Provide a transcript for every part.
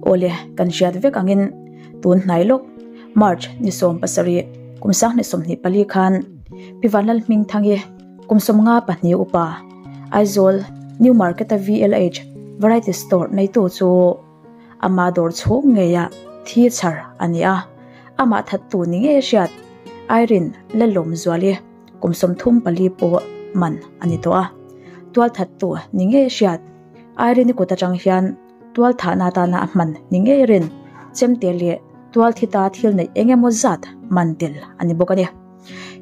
Awle, kan hriat vek angin tun hnai lawk March ni 17 kum 2024 khan Pi Vanlalhmingthangi kum 52 upa Aizawl New Market-a VLH Variety Store neitu chu ama dawr chhung ngeia thi chhar a ni a, amah thattu ni ngei a hriat Irene Lalawmzuali kum 34 pawh man a ni tawh a, tualthattu ni ngei a hriat Irene-i kut atang hian tual thahna atana a hman ni ngei rin chemte leh tual thi ta thil neih eng emaw zat man tel a ni bawk a ni.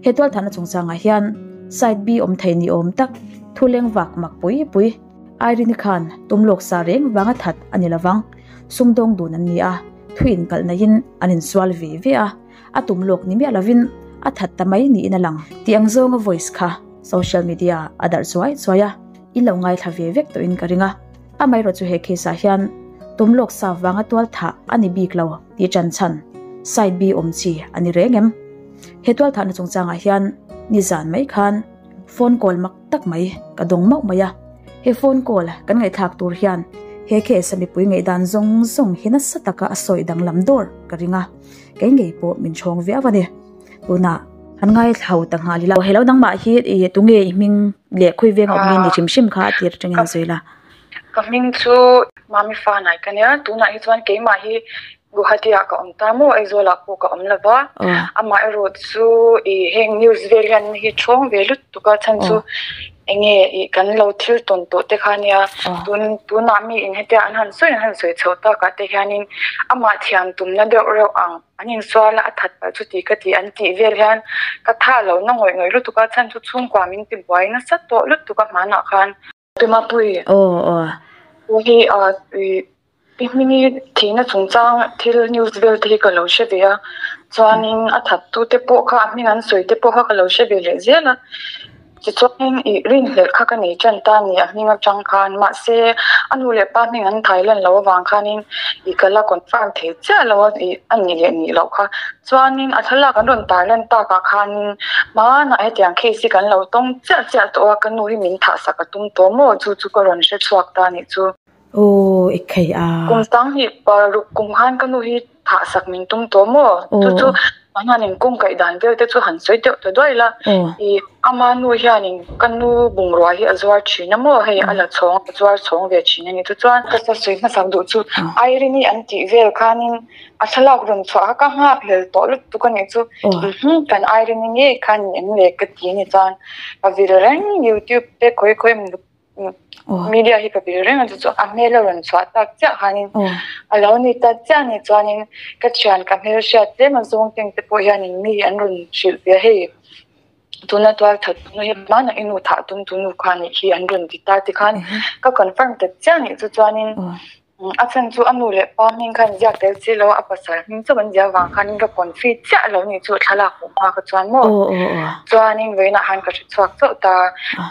He tual thahna chungchangah hian side B awm thei ni awm tak thu leng vak mak pui pui Irene-i khan tum lawk sa reng vanga that a ni lovang. Sumdawng dun an ni a, thu inkalh naihin an insual ve ve a, a tum lawk ni miah lovin a that ta mai niin a lang tih ang zawnga voice kha social media a darh chuai chuai a, in lo ngaithla ve vek tawhin ka ring a. Amaherawhchu he case ah hian tum lawk sa vanga tual thah a ni bik lo tih tan chhan side B awm chi a ni reng em? He tual thahna chungchangah hian nizan mai khan phone call mak tak mai ka dawng mauh mai a. He phone call kan ngaihthlak tur hian he case a mipui ngaihdan zawng zawng hi nasa taka a sawi danglam dawr ka ring a, kei ngei pawh min chhawng viau a ni. Tunah han ngaithla ta nghal ila. Hello nangmah hi tunge i hming leh khawi veng a awm nge ni hrim hrim kha a tir atangin a sawi la. Ka hming chu Mami fa nai ka nia, tunah hi chuan keimah hi Guwahati ah ka awm ta maw, Aizawl ah pawh ka awm lo va, amah erawh chu i heng news vel hian hi thawng ve lutuk a, chhan chu enge i kan lo thil tawn tawh te kha nia, tun tunah mi in hetia an han sawi an han sawi chhoh takah te hianin amah thiam tumna deuh reuh ang an insual a, a that palh chu ti ka ti an tih vel hian ka tha lo na ngawih ngawih lutuk a, chhan chu chhungkua min ti buai nasa tawh lutuk a hmanah khan. Tumapui. Aw aw. Hi a i hmingi thihna chungchang thil news vel te hi ka lo hre ve a, chuanin a thattu te pawh kha a hming an sawi te pawh kha ka lo hre ve leh zel a, tichuanin i rinhlelh kha ka nei tan ta a ni a hming atang khan mahse a nu leh pa hming an thai lan loh avang khanin i ka la confirm thei chiah lo a i a nih leh nih loh kha. Chuanin a thlalak an rawn tar lan takah khanin hmanah hetiang case hi kan lo tawng chiah chiah tawh a, ka nu hi min thah sak a tum tawh maw? Chu chu ka rawn hre chhuak ta a nih chu. Aw i khei a. Kum sanghnih paruk kum khan ka nu hi thah sak min tum tawh maw? Chu chu mahnianin kawng kaih dan vel te chu han sawi deuh ta duai la. I ama nu hianin ka nu bungrua hi a zuar thin a maw? Hei a la chhawng a zuar chhawng ve thin a ni. Chu chuan ka sawi hmasak duh chu Irene-i an tih vel khanin A thlalak rawn chhuah kha ka nghak hlel tawh lutuk a nih chu. Uhmm kan Irene-i ngei kha ni em le ka ti a ni chuan ka vil reng youtube te khawi khawi media hi ka vil reng a chu chu a hmel a rawn chhuah tak chiah khanin a lo ni ta chiah a ni chuanin ka thian ka hmelhriat tlem a zawng teng te pawh hianin mi an rawn hrilh ve a hei tuna tual that nu hi hmanah i nu thah tum tu nu kha nih hi an rawn ti ta tikhan ka confirm ta chiah a nih chu chuanin A chhan chu a nu leh pa hming khan ziak tel si lo a, a pasal hming chauh an ziah avang khanin ka confi chiah lo nih chu thlalak hmuh hma kha chuan maw. Chuanin vawiinah khan ka hre chhuak chauh ta,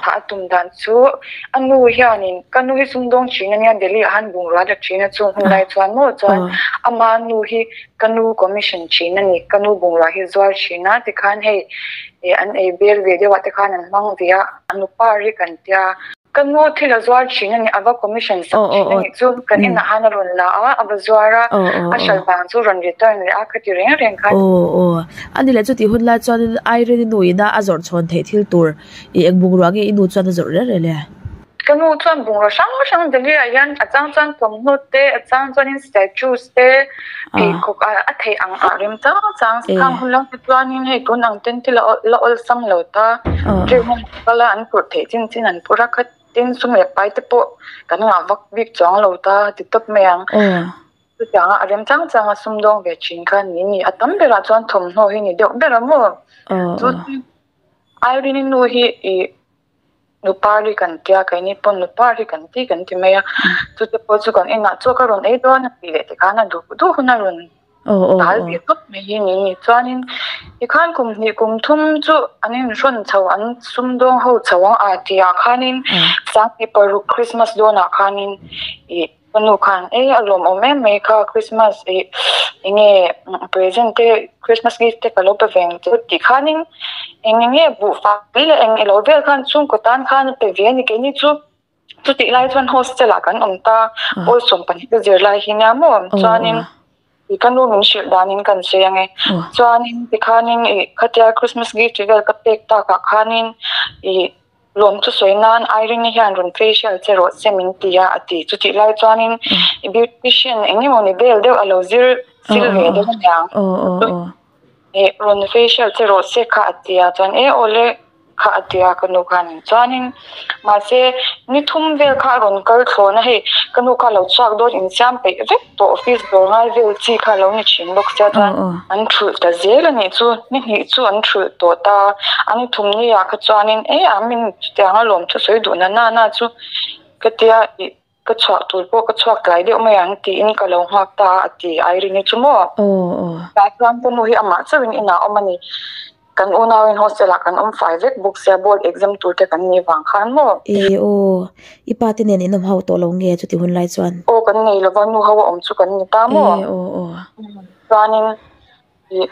thah a tum dan chu a nu hianin ka nu hi sumdawng thin a nia Delhi ah khan bungrua la thin a chung hun lai chuan maw chuan ama nu hi ka nu commission thin a ni, ka nu bungrua hi zuar thin a tikhan hei an ei bel ve deuh ah te khan an hmang ve a, a nupa ri kan tia. Ka nu thil a zuar thin a ni, a va commission sak thin a nih chu kan inah khan a rawn la a, a va zuar a, a hral vang chu rawn return leh a, khati reng reng khan. Aw aw, a ni leh chutih hun lai chuanin Irene-i nu ina a zawrh chhawn theih thil tur i eng bungrua nge i nu chuan a zawrh rel rel e? Ka nu chuan bungrua hrang hrang Delhi ah hian a chang chuan thawmhnaw te, a chang chuanin statues te, pheikhawk a theih ang ah rem chang chang khang hun lam te chuanin hei tun ang ten thil la awlsam lo ta, train a kal a an phurh theih chin chin an phurh a khatin sum leh pai te pawh kan ngah vak bik chuang lo ta ti tawp mai ang. Chutiang a a rem chang chang a sumdawng ve thin kha ni ni a tam berah chuan thawmhnaw hi ni deuh ber a maw? Chu Irene-i nu hi ih Nupari kan tia keini pawn nupari kan ti kan ti mai a, chute pawh chu kan inah chaw ka rawn ei dawn a tih leh tikhan a duh duh hun a rawn dal ve tawp mai hi ni ni. Chuanin tikhan kum hnih kum thum chu an inhrawn chho an sumdawng ho chho ang a tihah khanin Sanghnih paruk Christmas dawnah khanin ih Ka nu khan ei a lawmawm em mai kha Christmas ih enge present te Christmas gift te ka lo pe ve ang chu tih khanin eng eng nge buhfai leh eng ilo vel khan chhungkaw tan khan a pe ve a ni keini chu. Chutih lai chuan hostel ah kan awm ta, pawl 12 ka zir lai hi nia maw? Chuanin i ka nu min hrilh danin kan sawi ang e. Chuanin tikhanin i khatia Christmas gift vel ka pek takah khanin i lawm chu sawi nan Irene-i hian rawn facial che rawh se min ti a a ti. Chutih lai chuanin i beautician eng emaw ni vel deuh a lo zir sil ve deuh aniang. Rawn facial che rawh se kha a ti a, chuan e awle kha a ti a ka nu khanin chuanin mahse ni thum vel kha a rawn kal thlawn a, hei ka nu kha a lo chhuak dawn insiam peih vek tawh office dawr ngai vel chi kha a lo ni thin bawk sia chuan an thulh ta zel a nih chu, ni hnih chu an thulh tawh ta a, ni thum ni ah kha chuanin e a min chutiang a lawm thusawi duh na na na chu ka tia ih. Ka chhuah tur pawh ka chhuak tlai deuh mai ang tiin ka lo nghak ta a, a ti Irene-i chu maw? Tah chuan ka nu hi amah chauhin inah a awm a ni. Kan unauin hostel ah kan awm fai vek bawk sia, board exam tur te kan nih vang khan maw? E aw, i pa te nen in awm ho tawh lo nge chuti hun lai chuan? Aw, kan nei lova, nu ho a awm chu kan ni ta maw? E aw aw. Chuanin Ih,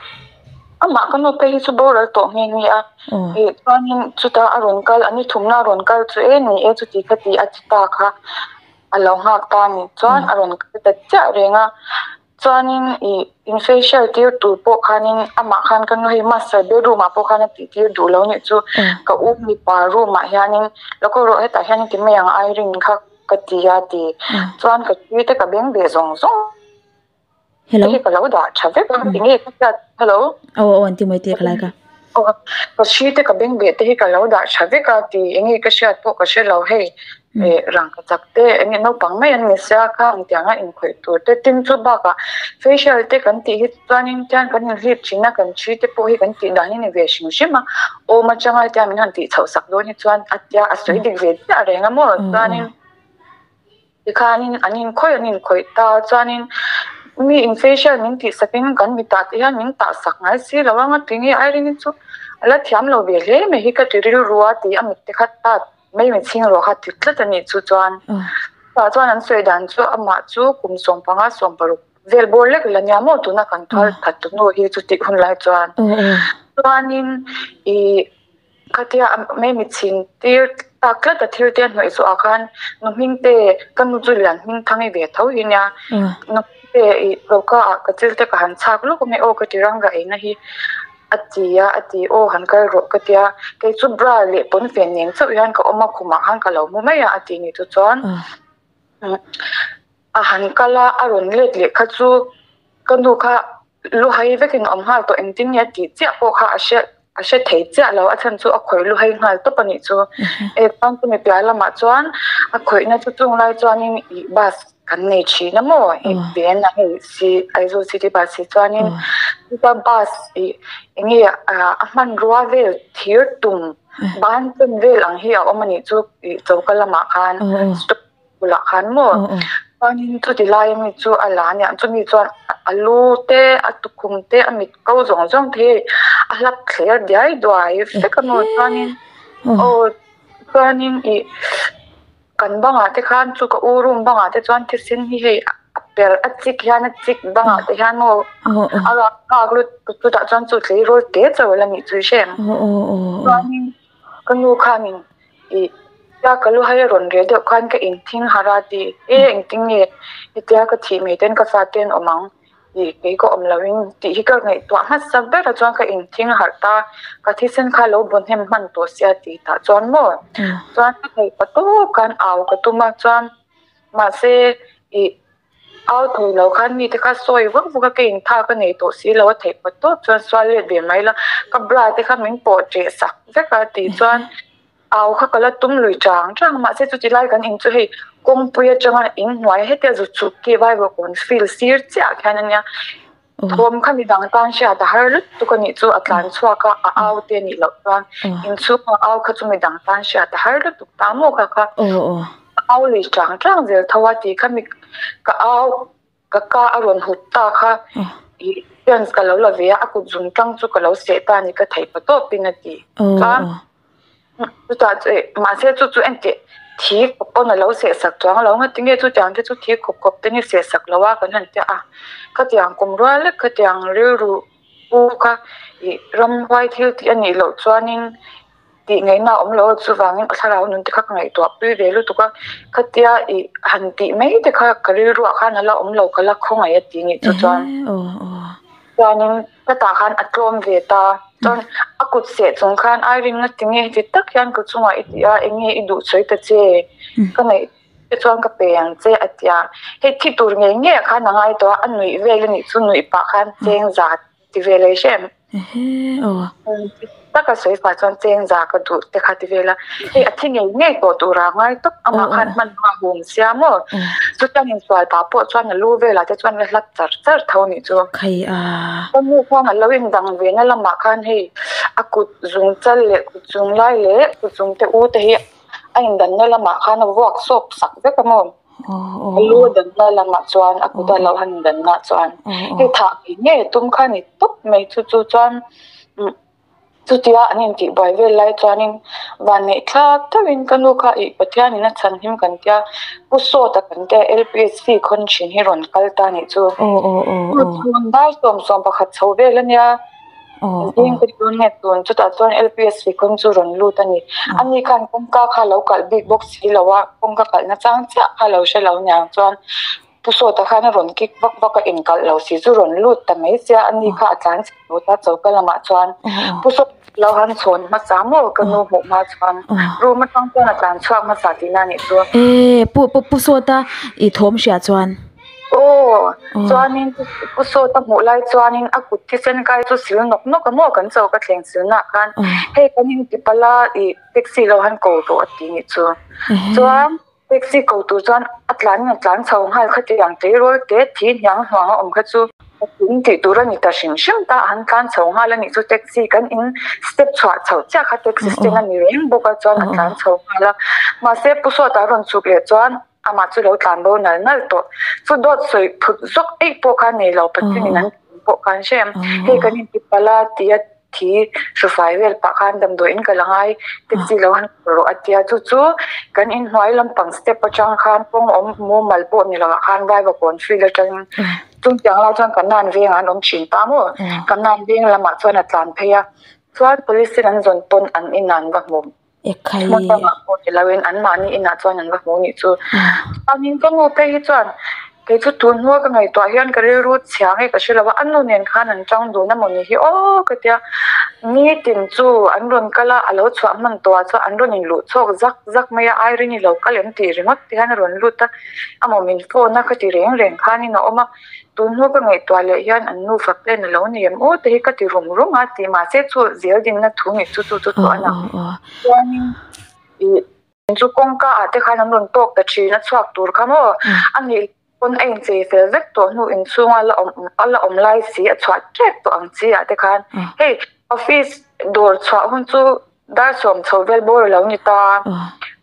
amah ka nu phei hi chu boral tawh nghe nghe a. Ih, chuanin chutah a rawn kal, a ni thumna a rawn kal chu e ni e chuti kha ti a ti ta kha a lo nghak ta a ni. Chuan a rawn kal ta chiah reng a, chuanin ih in facial tir tur pawh khanin amah khan ka nu hei master bedroom ah pawh khan a tih tir duh lo nih chu ka u mipa room ah hianin lo ko rawh hetah hian ti mai ang Irene kha ka ti a ti. Chuan ka tui te ka beng ve zawng zawng. Hello. Hei ka lo dah tha vek a ti nge ka hriat hello. Aw aw an ti mai te ka lai ka. Aw ka hri te ka beng beh te hi ka lo dah tha vek a ti enge ka hriat pawh ka hre lo hei eh rang ka chak te enge naupang mai an ni sia kha ang tiang a inkhawih tur te tin chu bakah facial te kan tih hi chuanin tian kan inhlip thin a kan hri te pawh hi kan tih dan hi ni ve hrim hrim a awm atanga hetiang min han tih chhoh sak dawn hi chuan a tia a sawi dik ve chiah reng a maw chuanin. Tikhanin an inkhawih an inkhawih ta chuanin mi in facial min tih sakin kan mitah te hian min tah sak ngai si lo ang a tinge Irene-i chu a la thiam lo ve hle mai hi ka ti rilru a ti a mit te kha tat mai mi chhing rawh kha ti tlat a nih chu chuan tah chuan an sawi dan chu amah chu kum 15 16 vel bawr lek la nia maw tuna kan thal that tu nu hi chu tih hun lai chuan chuanin ih. Khatia mai mi chhin tir tak tlat a thil te a hnawih zawh ah khan nu hming te ka nu chu lian hming thang i ve tho hi nia nu hming te ih choka ah ka chil te ka han chhak lawk awm e aw ka ti rang ra eina hi a ti a a ti aw han kal rawh ka tia kei chu bra leh pawnfen nen chauh hian ka awm a khumah khan ka lo hmu mai a a ti ni chu chuan a han kal a a rawn let leh kha chu ka nu kha Lu hai vekin a awm nghal tawh engtin nge a tih chiah pawh kha a hre a hre thei chiah lo a chhan chu a khawih lu hai nghal tawp a nih chu. E chuan chumi piah lamah chuan a khawihna chu chung lai chuanin ih bus kan nei thin a maw ih ven a hei si Aizawl city bus hi chuanin chuta bus ih eng nge a hmanrua vel thir tum ban chen vel ang hi a awm a nih chu ih choka lamah khan stop bulah khan maw chuanin chuti lai ami chu a la aniang chumi chuan a lu te a tukhum te a mit ko zawng zawng te hi a hlap thler diai duai vek a maw chuanin aw chuanin ih kan bangah te khan chu ka u room bangah te chuan thisen hi hei a per a chik hian a chik bangah te hian maw a rak nghak lut chutah chuan chu tleirawl te chauh a la nih chu i hre em chuanin ka nu khanin ih tia ka lu hai a rawn reh deuh khan ka inthing harh a ti e engtin nge hetia ka thih mai ten ka fate an awm ang tih kei ka awm loin tih hi ka ngaihtuah hmasa ber a chuan ka inthing harh ta ka thisen kha lo baw hnem hman tawh sia tih tah chuan maw chuan ka ngaihtuah tawp khan au ka tum a chuan mahse ih Au thei lo khan mite kha sawi vak vak a, ka intha ka nei tawh si lo a theih pawt tawp chuan sual let ve mai la, ka bra te kha min pawh ṭeh sak vek a tih chuan au kha ka la tum lui chang chang a, mahse chuti lai kan in chu hei kawngpui atanga in hnuai hetia zu chhuk khi Vaivakawn field sir chiah ah khian a nia, thawm kha midang tan hriat a har lutuk a nih chu a tlan chhuak a, a au te nih loh chuan inchhunga au kha chu midang tan hriat a har lutuk ta maw kha kha. Au lui chang chang zel tho a tih kha mi ka au ka ka a rawn hup ta kha ih chance ka lo la ve a a kut zum tang chu ka lo seh ta a ni ka theih pa tawp in a ti chuan chutah chu ih mahse chu chu engtih thi khawp pawn a lo seh sak chuang lo nga tinge chutiang te chu thi khawp khawp te ni seh sak lo a kan han tia a khatiang kum rual lek khatiang rilru pu kha ih ramhuai thil tih a nih loh chuanin. Tih ngaihna a awm lo a, chuvangin a thlarau nun te kha ka ngaihtuah pui ve lutuk a, khatia ih han tih mai te kha ka rilruah khan a la awm lo, ka la khawngaih a tih nih chu chuan. Chuanin ka tah khan a tlawm ve ta, chuan a kut seh chung khan ai rinna tinge heti tak hian ka chungah i tih a, enge i duh sawi ta che, ka ngaih te chuan ka pe ang che a ti a, hei thi tur ngei ngei ah khan a ngai tawh a, a nuih vel a nih chu nuih pah khan cheng zat. Ti ve leh hrem. Taka sawi fah chuan cheng za ka duh te kha ti vel a. Hei a thi ngei ngei tawh tur a ngai tawp amah khan hmanrua hum sia maw. Chutia insual pah pawh chuan a lu velah te chuan a hlat char char tho nih chu. Ka nu khan a lo indang ve na lamah khan hei a kut zung chal leh kut zung lai leh kut zung te u te hi a indanna lamah khan a vuak sawp sak vek a maw. A lu a danna lamah chuan a kut a lo han danna chuan hei thah ngei ngei a tum kha ni tawp mai chu chu chuan chutia an intih buai vel lai chuanin vanneih thlak deuhin ka nu kha ih Pathianin a chhan him kan tia Pu Sawta kan tia LPSC khawn thin hi rawn kal ta nih chu. Dar 11 chho vel a nia. Zing ka tun nge tun chutah chuan LPS kawng chu rawn lut a ni. Ani khan kawngka kha lo kalh bik bawk si lo a, kawngka kalhna chang chiah kha lo hre lo niang chuan Pu Sawta khan a rawn kick vak vak a, inkalh lo si chu rawn lut ta mai sia, ani kha a tlan chhe lut a choka lamah chuan Pu Sawta lo han chhawn hmasa maw ka nu hmuh hma chuan room atang chuan a tlan chhuak hmasa tihna a nih chu. E Pu Pu Sawta i thawm hria chuan. Aw, chuanin Pu Sawta hmuh lai chuanin a kut thisen kai chu sil nawk nawk a maw kan choka thleng silnaah khan hei kan inti palh a ih taxi lo han ko rawh a ti nih chu. Chuan taxi ko tur chuan a tlanin a tlan chho nghal khatiang tleirawl te thi hniang hnuang a awm kha chu in tih tur a ni ta hrim hrim ta a han tlan chho nghal a nih chu taxi kan in step chhuah chhoh chiah kha taxi stand a ni reng bawk a chuan a tlan chho nghal a mahse Pu Sawta rawn chhuk leh chuan Amah chu lo tlan bo nal nal tawh. Chu dawt sawi phut zawk eih pawh kha nei lo Pathianin an tih pawh khan hre em. Hei kan inti palh a tia thi hrufai vel pah khan damdawiin ka la ngai taxi lo han kal rawh a tia chu chu kan inhnuai lampang step atang khan kawng awm mumal pawh ni lo ah khan vaiva kawn field atangin chungtiang lai chuan kan nan vengah an awm thin ta maw kan nan veng lamah chuan a tlan phei a chuan police in an zawn pawn an inah an va hmu. Hmun dangah pawh ni loin anmahni inah chuan an va hmu nih chu. Chuanin ka nu phei hi chuan kei chu tun hnua ka ngaihtuah hian ka rilru chhia nge ka hre lo a, a nu nen khan an tang dun emaw ni hi aw ka tia. Nitin chu an rawn kal a, a lo chhuah hman tawhah chuan an rawn inluh chhawk zak zak mai a, Irene i lo kal em tih ringawt te hian a rawn lut a, amaw min phone a ka ti reng reng khanin a awm a. Tun hnu ka ngaihtuah leh hian an nufa plan a lo nei em aw te hi ka ti rum rum a tih mahse chu zel dinna thu ngei chu chu chu chu a na. Chuanin ih chu kawngka ah te khan an rawn tawk ta thin a chhuak tur kha maw a nih pawn a inchei fel vek tawh hnu inchhung a la awm a la awm lai si a chhuah tep tawh ang chi ah te khan hei office dawr chhuah hun chu Dar sawm chho vel bawr a lo ni ta.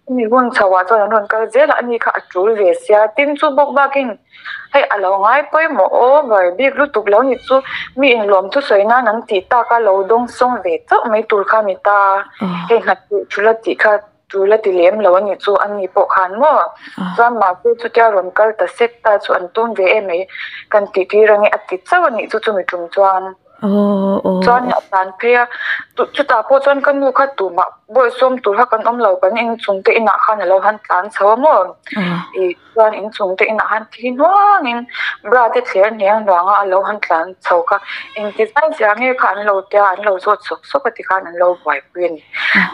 Chumi hun chho ah chuan an rawn kal zel a, ani kha a tul ve sia. Tin chu bawk bakin hei a lo ngai pawimawh over bik lutuk lo ni chu mi inlawm thusawi nan an tih tak a lo dawng sawng ve chauh mai tur kha a ni ta. Hei hna tih tul a tih kha tul a ti lem lo a ni chu ani pawh khan maw. Chuan mahse chutia rawn kal ta sek ta chu an tum ve em mai kan tih tir ange a ti chauh a nih chu chumi tum chuan. Chuan a tlan phei a, chutah pawh chuan ka nu kha tumah bawihsawm tur kha kan awm lo, kan inchung te inah khan a lo han tlan chho a maw? Ih chuan inchung te inah khan thi hnuangin bra te thler hniang hnuang a a lo han tlan chho kha engti zai zia nge kha an lo tia an lo zawt sawk sawk a tikhan an lo buaipui a ni.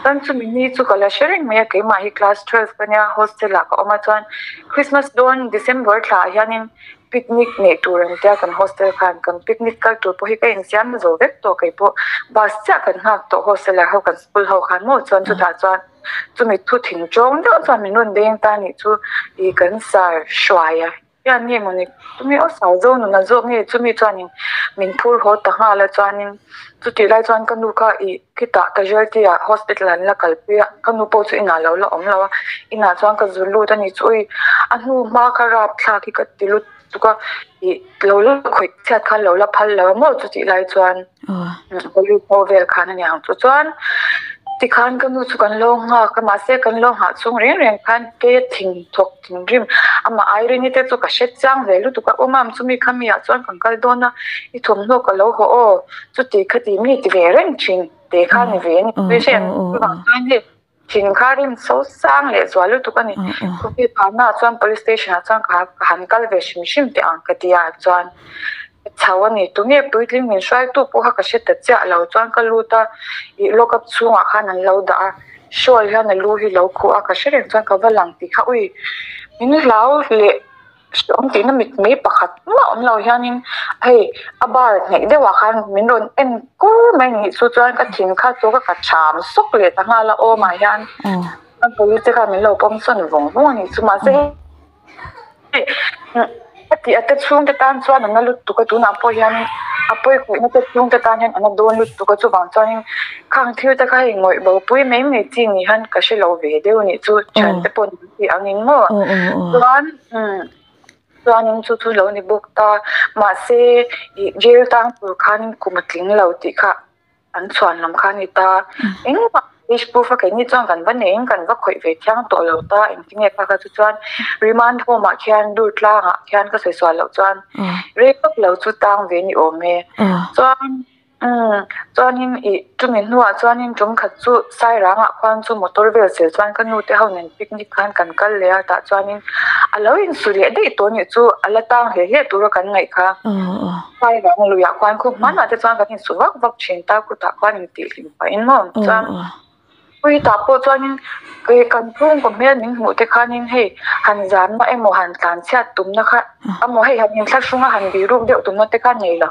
Chuan chumi ni chu ka la hre reng mai a, keimah hi class 12 ka nia hostel ah ka awm a chuan Christmas dawn December thla ah hianin Picnic neih tur an tia kan hostel khan kan picnic kal tur pawh hi ka insiam zo vek tawh kei pawh bus chiah kan nghak tawh hosteler ho kan school ho khan maw chuan chutah chuan chumi thu thing tawng deuh chuan min rawn beng ta nih chu ih kan sar hruai a hian nge mawni chumi aw sar zo nuna zawk nge chumi chuanin min phur haw ta nghal a chuanin chutih lai chuan ka nu kha ih khitah casualty ah hospital an la kalpui a ka nu pawh chu inah lo la awm lo a inah chuan ka zu lut a ni chu ui a hnu hma kha rap thlak hi ka ti lut tuk a ih lo la khawih chhiat khan lo la phal lo a maw chutih lai chuan police ho vel khan a niang chu chuan tikhan ka nu chu kan lo nghak a mahse kan lo nghah chhung reng reng khan ke thing thawk thinrim amah Irene-i te chu ka hre chiang ve lutuk a awm a chumi khami ah chuan kan kal dawn a i thawmhnaw ka lo haw aw chuti khati mi ti ve reng thin. te kha ni ve a ni. Chuvang chuan hei thin kha rim so sang leh zual lutuk a ni. Khawpui phahnaah chuan police station ah chuan ka han kal ve hrim hrim teh ang ka ti a chuan ka chho a ni. Tunge puitling min hruaitu pawh kha ka hre ta chiah lo chuan ka lut a, ih lock up chhungah khan an lo dah a, shawl hian a lu hi lo khuh a, ka hre reng chuan ka va lang tih kha ui min hlau leh. Hreawm tihna mit mai pakhat mah awm lo hianin hei a bar hnaih deuhah khan min rawn en kur mai nih chu chuan ka thin kha chu ka ka cham sawk leh ta nghal a awmah hian a police te khan min lo pawm sawn vawng vawng a nih chu mahse hei a tih a te chhungte tan chuan a na lutuk a tunah pawh hianin a pawi khawihna te chhungte tan hian a na dawn lutuk a chuvang chuanin khang thil te kha hei ngawih bo pui mai mai chi ni hian ka hre lo ve deuh a nih chu thiante pawh tih angin maw chuan chuanin chu chu lo ni bawk ta mahse ih jail tang tur khan kum a tling lo tih kha an chhuan lam kha a ni ta engmah age proof a keini chuan kan va neiin kan va khawih ve thiang tawh lo ta engtinge kha kha chu chuan remand home ah khian dur tlangah khian ka sawi sual loh chuan rei vak lo chu tang ve ni awm e chuan. Umm, chuanin ih chumi hnuah chuanin tum khat chu Sairangah khuan chu motor vel zel chuan ka nu te ho nen picnic khan kan kal leh a, tah chuanin a lo insu leh daih tawh anih chu a la tang hle hle tura kan ngaih kha. Sairang luiah khuan khaw hmanah te chuan kan insu vak vak thin ta, kutah khuan intihhlim pahin maw chuan. Pui tah pawh chuanin kei kan chhungkaw hmel min hmuh te khanin hei han zanna emaw han tlan chhiat tumna kha emaw hei han inthlahrunga han biruk deuh tumna te kha nei lo.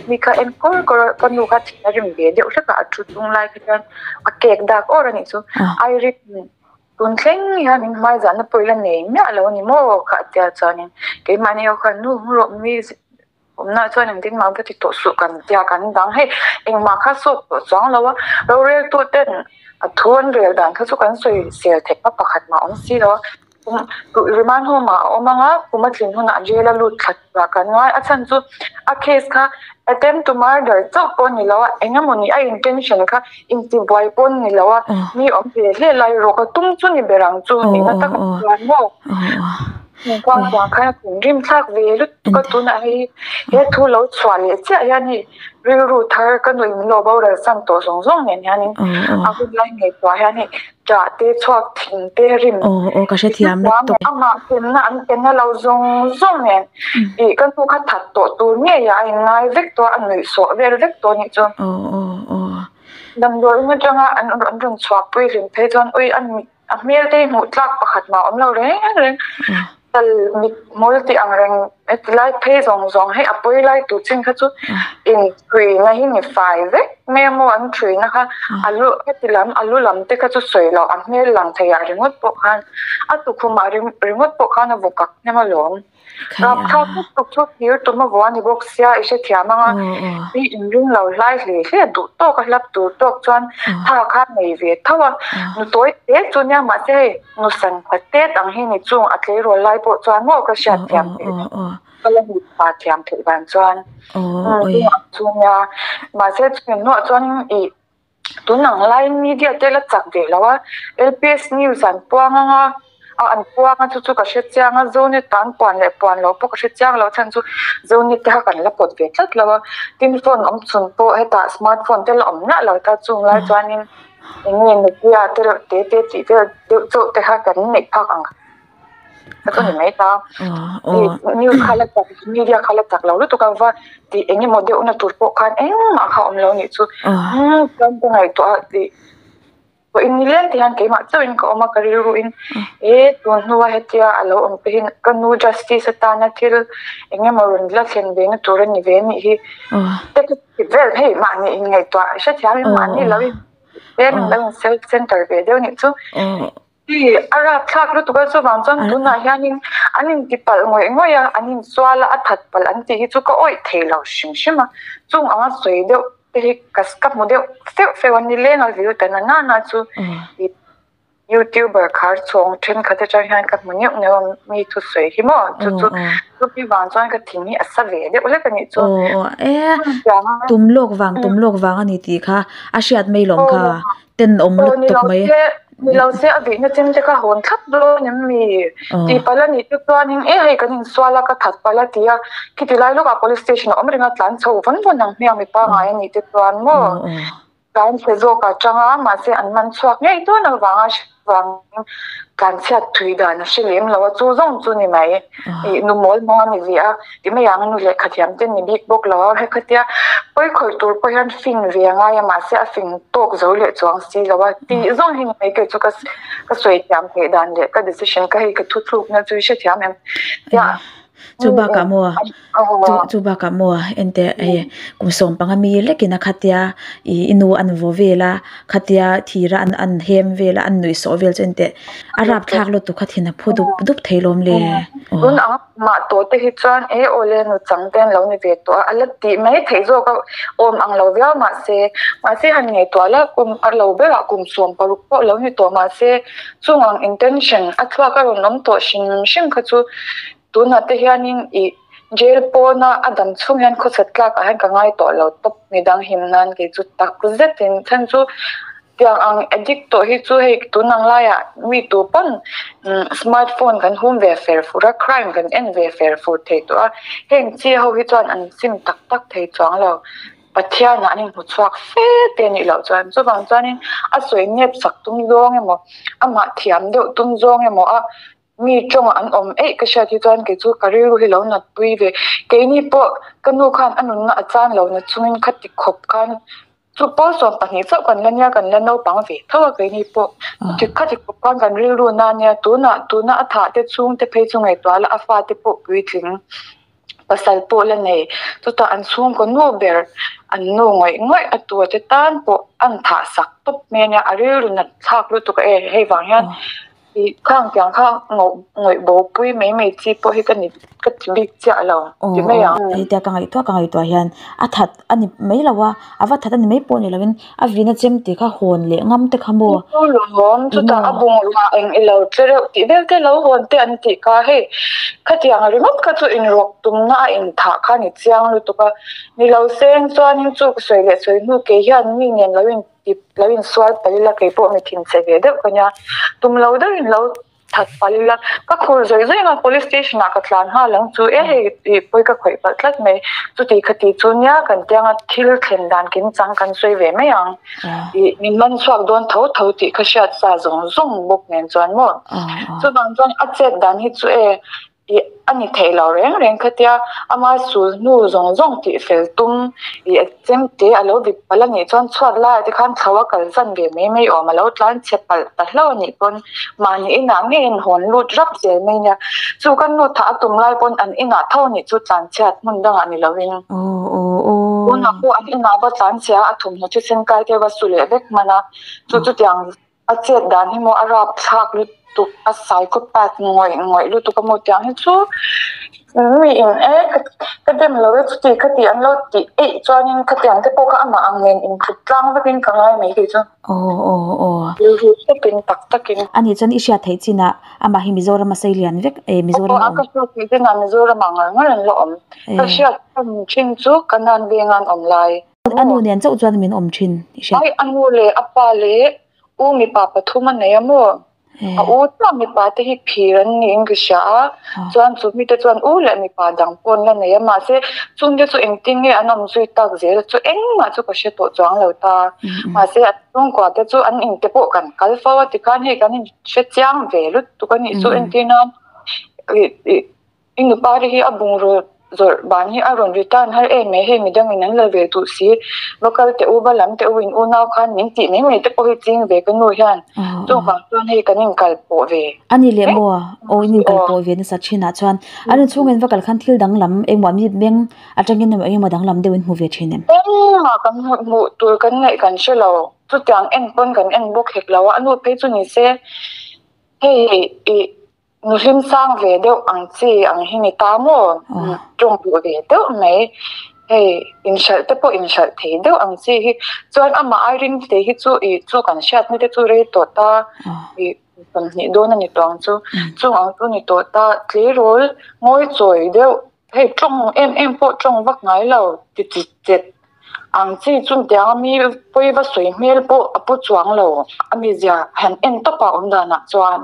Mi kha en kawr kawr a ka nu kha thin a rim ve deuh hlek a, a thu chung lai kha chuan a cake dak awr a nih chu. Irene tun thleng hian min hmai zahna pawh ila nei miah lo a ni maw kha a tia chuanin keimahni ho khan nu hmu rawh mi Awmna chuan engtin mah va ti tawh suh kan tia kan dang hei engmah kha sawk tawh chuang lo a, roreltu ten a thu an rel dan kha chu kan sawi sel theih a pakhat mah awm si lo a, remand home ah a awm ang a, kum a tlin hunah jail a lut thla turah kan ngai a chhan chu a case kha attempt to murder chauh pawh a ni lo a, eng emaw ni a intention kha intibuai pawh a ni lo a, mi awm hle hle lai rawk a tum chu ni ber ang chu nihna takah chuan maw. Khuang vang khan a thinrim thlak ve lutuk a, tunah hei he thu lo chhuah leh chiah hian hei rilru thar ka nuih min lo boral san tawh zawng zawng nen hianin a hun lai ngaihtuah hian hei ṭah te chhuak thing te rim amah hlimna an pe na lo zawng zawng nen ih ka nu kha that tawh tur ngei ah a inngai vek tawh a, a nuih sawh vel vek tawh anih chu. Damdawiin atanga an rawn chhuahpui hlim phei chuan ui a mit A hmel te hi hmuh tlak pakhat mah a awm lo reng reng. Kal mit hmul tih ang reng heti lai phei zawng zawng hei a pawi lai tur chin kha chu inthuina hi ni fai vek mai a maw an thuina kha a lu heti lam a lu lam te kha chu sawi loh a hmel lang thei ah ringawt pawh khan a tukhumah ringawt pawh khan a vawkak hnem alawm. Rapthlak lutuk chu thir tum a vuah a ni bawk sia i hrethiam ang a, mi inring lo hlai hle hle duh tawk a hlap tur tawk chuan tha kha nei ve tho a, nu tawi te chu nia mahse hei nu san khat tet ang hi ni chung a tleirawl lai pawh chuan maw ka hriat thiam theih ka la hmuh pah thiam theih vang chuan chungah chu nia mahse chumi hnuah chuan ih Tun ang laiin media te la chak ve lo a, LPS news an puang ang a, a an puang a chu chu ka hre chiang a, Zonet ah an puan leh puan lo pawh ka hre chiang lo chhan chu Zonet te kha kan la pawt ve tlat lo a, tin phone awm chhun pawh hetah smart phone te la awm miah lo ta chung lai chuanin eng nge Nokia te reuh te te tih vel deuh chauh te kha kan neih phak ang. Ka chu ni mai ta. News kha la chak, media kha la chak lo lutuk a va tih eng emaw deuhna tur pawh khan engmah kha awm lo nih chu. Chuan ka ngaihtuah a tih pawhin nileng te hian keimah chauhin ka awm a, ka rilruin e tun hnua hetia a lo awm te hi ka nu justice atana thil eng emaw rawn la thlen ve na tur a ni ve anih hi. Te ka ti vel hei mahni inngaihtuah hrethiam in mahni lo in lo in self center ve deuh nih chu. Hi a rapthlak lutuk a, chuvang chuan tunah hianin an inti palh ngawih ngawih a, an insual a, a that palh an tih hi chu ka awih thei lo hrim hrim a, chung anga sawi deuh te hi ka ka hmu deuh feuh feuh a, nileng a vil ta na na chu youtuber khar chhawng thenkhat atang hian ka hmu neuh neuh a mi thusawi hi maw chu chu chumi vang chuan ka thin hi a sa ve deuh hlek a nih chu. Aw aw e tum lawk vang tum lawk vang a ni tih kha a hriat mai lawm kha. Tenawm lutuk mai. Ni lo se a vihna chem te kha hawn thlap dawn em mi? Tih palh a nih te chuanin e hei kan insual a ka that palh a ti a, khiti lai lawkah police station a awm reng a tlan chho vawn vawn ang hmiang mi pangngai a nih te chuan maw? Tlan chhe zawk a tang a, mahse an man chhuak ngei dawn avanga vangin tlan chhiat thui dan a hre lem lo a, chu zawng chu ni mai. Ih nu mawl hmang a ni ve a, ti mai ang nu lehkha thiam te ni bik bawk lo a, hekhatia pawi khawih tur pawh hian fing ve a ngai a, mahse a fing tawk zo leh chuang si lo a, tih zawng hi ni mai kei chu ka ka sawi thiam theih dan leh ka decision ka hei ka thuthlukna chu i hrethiam em? Tia. Chu bakah maw chu chu bakah maw ente hei kum sawmpanga mi lekin a khatia ih i nu an vaw vel a khatia thir a an an hem vel a an nuih sawh vel chu enteh a rapthlak lutuk kha thin a phu dup dup thei lawm le aw. Tun ang mah tawh te hi chuan e awle nu chang te an lo ni ve tawh a a la tih mai theih zawk a awm ang lo viau mahse mahse han ngaihtuah la kum a lo berah kum 16 pawh lo ni tawh mahse chung ang intention a thluak a rawn awm tawh hrim hrim kha chu Tunah te hianin ih jail pawna a dam chhung hian khawchat tlak ah hian ka ngai tawh lo tawp midang him nan kei chu tak zetin chhan chu tiang ang addict tawh hi chu hei tun ang laiah mi tu pawn smart phone kan hum ve fer fur a crime kan en ve fer fur thei tawh a heng chi ho hi chuan an sim tak tak thei chuang lo Pathian ah an inhmu chhuak fe te anih loh chuan chuvang chuanin a sawi nep sak tum zawng emaw amah thiam deuh tum zawng emaw a Mi tawng an awm eih ka hriat hi chuan kei chu ka rilru hi lo nat pui ve. Keini pawh ka nu khan a nunna a chan lo na chungin kha ti khawp khan chu pawl 12 chauh kan la nia kan la naupang ve tho a keini pawh ti kha ti khawp khan kan rilru na nia tunah tuna a thah te chhungte phei chu ngaihtuah la a fate pawh puitling pasal pawh la nei chutah an chhungkaw nu ber an nu ngawih ngawih a tua te tan pawh an thah sak tawp mai a nia a rilru nat thlak lutuk a e hei vang hian. Ih khang tiang kha ngawih bo pui mai mai chi pawh hi ka ni ka ti bik chiah lo ti mai ang. Hei tia ka ngaihtuah ka ngaihtuah hian a that a ni mai lo a, a va that a ni mai pawh ni lo in a vina chem tih kha hawn leh ngam te kha maw. Lawm chutah a bungrua eng i lo tle reuh tih vel te lo hawn te an tih kha hei khatiang ringawt kha chu inrawk tumna a inthah kha ni chiang lutuk a ni lo seng chuanin chu sawi leh sawi hnu ke hian mi nen lo in Tip lo insual palh ila kei pawh mi thinchhe ve deuh ka nia. Tum lo deuh in lo that palh ila ka khur zawih zawih anga police station ah ka tlan nghal ang chu e hei ih pawi ka khawih palh tlat mai. Chuti khati chu nia kan tianga thil thlen dan kim chang kan sawi ve mai ang. Ih min man chhuak dawn tho tho tih kha hriat sa zawng zawng bawk nen chuan maw. Chuvang chuan a chet dan hi chu e Ih a ni theih lo reng reng khatia ama sul hnu zawng zawng tih fel tum ih a chem te a lo vit palh a nih chuan chhuat laiah te khan thlo a kal zan ve mai mai awm a lo tlan chhe palh ta hlauh a nih pawn mahni inah ngei in hawn lut rap zel mai nia chu ka nu thah a tum lai pawn an inah tho a nih chu tlan chhiat hmun dangah ni lovin tunah pawh an inah va tlan chhia a thawmhnaw thisen kai te va su leh vek hman a chu chutiang A chet dan hi maw a rap thlak lutuk a psychopath ngawih ngawih lutuk a maw tiang hi chu mi in e ka dem lo e chuti kha ti an lo tih eih chuanin khatiang te pawh kha amah ang nen inthut tlang vekin ka ngai mai kei chu. Aw aw aw. Rilru takin tak takin. Ani chuan i hriat theih chinah amah hi Mizoram a sei lian vek e Mizoram a awm. Aw ka hriat theih chinah Mizoram ah ngar ngar an la awm. Ka hriat thin chu Kanan venga an awm lai. A nu nen chauh chuan min awm thin i hriat. Ai a nu leh a pa leh u mipa pathum a nei a maw? A u chuan mipa te hi phir an niin ka hria a, chuan chu mite chuan u leh mipa dang pawh an la nei a, mahse chungte chu engtin nge an awm zui tak zel chu engmah chu ka hre tawh chuang lo ta. Mahse a chhungkua te chu an inte pawh kan kal fo a tikhan hei kan inhre chiang ve lutuk a nih chu entir nan I nupa te hi a bungraw zawrh ban hi a rawn return har em mai hei midangin an la ve duh si va kal teh u va lam teh u in unau khan min tih mai mai te pawh hi ching ve ka nu hian chuvang chuan hei kan inkal pawh ve. A ni leh maw? Aw in inkal pawh ve nasa thin ah chuan an inchhungin va kal khan thil danglam engmaw mi meng atangin emaw engemaw danglam deuh in hmu ve thin em? Engmah kan hmuh tur kan ngaih kan hre lo chutiang en pawn kan en bawk hek lo a, a nu phei chu ni se hei ih Nu hlim sang ve deuh ang chi ang hi ni ta maw? Tawng duh ve deuh mai. Hei inhralh te pawh inhralh thei deuh ang chi hi. Chuan amah ai ring te hi chu ih chu kan hriatna te chu rei tawh ta ih 20 dawn a ni tawh ang chu. Chung ang chu ni tawh ta tleirawl ngawi chawi deuh hei tawng em em pawh tawng vak ngai lo ti chi chet. Ang chi chun tiang a mi pawi va sawi hmel pawh a pu chuang lo a mizia han en tawp a awm danah chuan.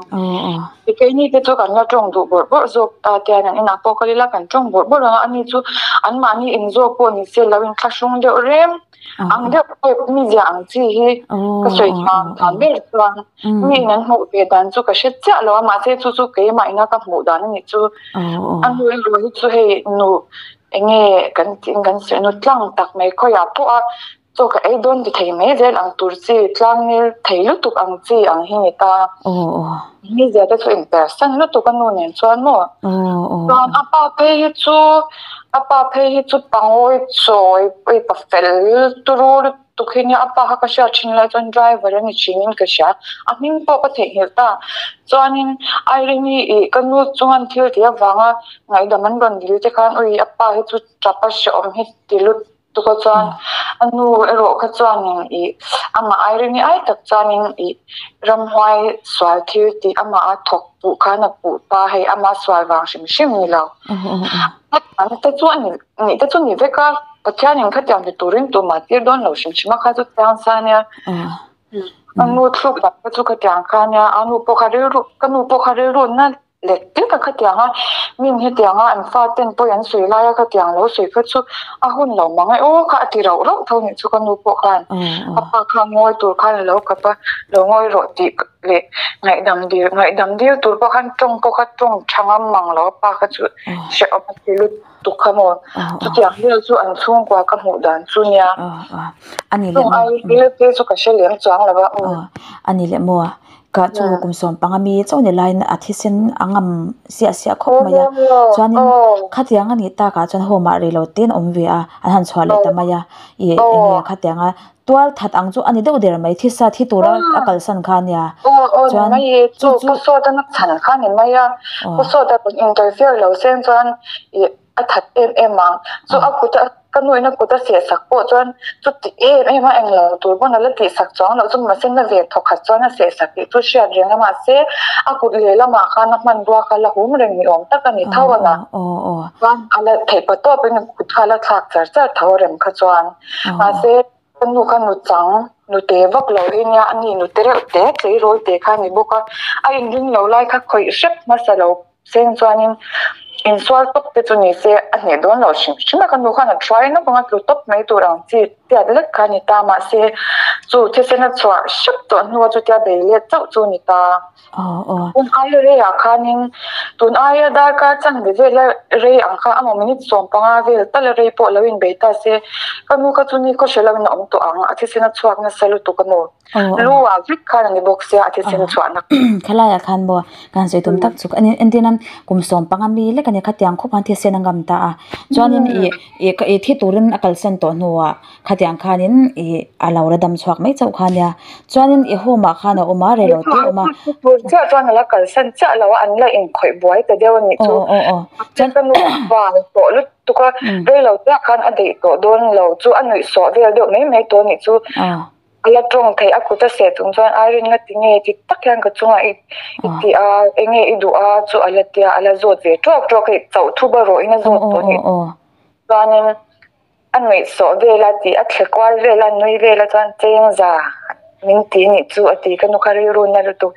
Keini te chu kan la tawng duh bawrh bawrh zawk ta tian an inah pawh kal ila kan tawng bawrh bawrh ang a, ani chu anmahni inzawk pawh ni se lo inthlahrung deuh rem ang deuh pawh mizia ang chi hi ka sawi thiam dan ber chuan mi in an hmuh ve dan chu ka hre chiah lo a mahse chu chu keimah ina ka hmuh dan a nih chu. A nu erawh hi chu hei nu Enge kan tih kan sawi nu tlang tak mai khawiah pawh a chaw ka ei dawn ti thei mai zel ang tur chi tlang nel thei lutuk ang chi ang hi ni ta. Mizia te chu in persan lutuk a nu nen chuan maw. Chuan a pa phei hi chu a pa phei hi chu pangawi chawi pa fel turu lutuk. Tukhin hi a pa kha ka hriat thin lai chuan driver a ni thin in ka hria, a hming pawh ka theihnghilh ta. Chuanin Irene-i ih ka nu chungan thil tih avanga ngaihdam an rawn dil te khan ui a pa hi chu tap a hrehawm hi ti lut tuk a chuan a nu erawh kha chuanin ih amah Irene-i ai tak chuanin ih ramhuai sual thil tih amah a thawk puh khan a puh ta hei ama sual vang hrim hrim ni lo. Te chu a ni nih te chu ni vek a. Pathianin khatiang ti turin tumah tir dawn lo hrim hrim a kha chu chiang sa nia. Ka nu thluk lam te chu khatiang kha nia, a nu pawh kha rilru, ka nu pawh kha rilru na lek lek a khatiang a, min hetiang a an fa ten pawi an sawi lai a khatiang lo sawi kha chu a hun lo mang e aw kha a ti rauh rauh tho nih chu ka nu pawh khan. A pa kha ngawi tur khan a lo kap a, lo ngawi rawh tih leh ngaihdam dil ngaihdam dil tur pawh khan tawng pawh kha tawng tha ngam mang lo a pa kha chu hrehawm a ti lut. Tuk kha maw? Chutiang vel chu an chhungkua ka hmuh dan chu nia. Chung ai vel te chu ka hre lem chuang lo a. A ni leh maw? Ka chu kum sawm panga mi chauh ni laiin a thisen a ngam siah siah khawp mai a. Chuanin khatiang a nih takah chuan home ah rei lo te an awm ve a, an han chhuah leh ta mai a. Ih enge khatianga tual that ang chu a ni deuh der mai, thisa thi tura a kalsan kha a nia. Aw aw ni mai e, chu Pu Sawta na chhan kha ni mai a, Pu Sawta rawn interfere lo seng chuan ih a that em em ang, chu a kut a ka nu in a kut a seh sak pawh chuan chuti em em a englo tur pawn a la tih sak chuang loh chu mahse na ve thawk khat chuan a seh sak tih chu hriat reng a mahse a kut lehlamah khan a hmanrua kha la hum reng ni awm tak a ni tho a na chuan a la theih pa tawpin kut kha a la thlak char char tho reng kha chuan. Mahse, ka nu kha nu chang, nu te vak lo hi nia, ani nu te reuh te, tleirawl te kha a ni bawk a, a inring lo lai kha khawih hrep hmasa lo seng chuanin insual tawp te chu ni se a hneh dawn lo hrim hrim a, ka nu khan a thuai nawk ang a, tlu tawp mai tur ang chi tiat lek kha a ni ta, mahse chu thisen a chhuah hrep tawh hnua chutia bei let chauh chu a ni ta. Tun aia reiah khanin tun aia darkar chanve vela rei ang kha amaw minute 15 vel tal rei pawh lo inbei ta se, ka nu kha chu ni khaw hre loin a awm tawh ang, a thisen a chhuak nasa lutuk amaw lu ah vek khan a ni bawk sia a thisen chhuahna. Khalaiah khan maw kan sawi tum tak chu entir nan kum 15 mi lek a ni khatiang khawp khan thisen a ngam ta a, chuanin ih ih thi turin a kalsan tawh hnuah Khatiang khanin ih a lo la dam chhuak mai chauh kha nia. Chuanin i home ah khan a awm a, rei lo te a awm a. Tur chiah chuan a la kalsan chiah lo a, an la inkhawih buai ta deuh a nih chu. Aw aw aw. Chuan ka nu vang tawh lutuk a, rei lo te ah khan a deih tawh dawn lo chu a nuih sawh vel deuh mai mai tawh a nih chu. A la tawng theih a kut a seh chung chuan Irene nga ti nge ti tak hian ka chungah i i ti a, enge i duh a chu a la tia, a la zawt ve tawk tawk hei chauh thu ba rawhin a zawt tawh a nih. Chuanin A nuihsawh vel a tih a thle kual vel a nui vel a chuan cheng za min ti nih chu a ti ka nu kha rilru na lutuk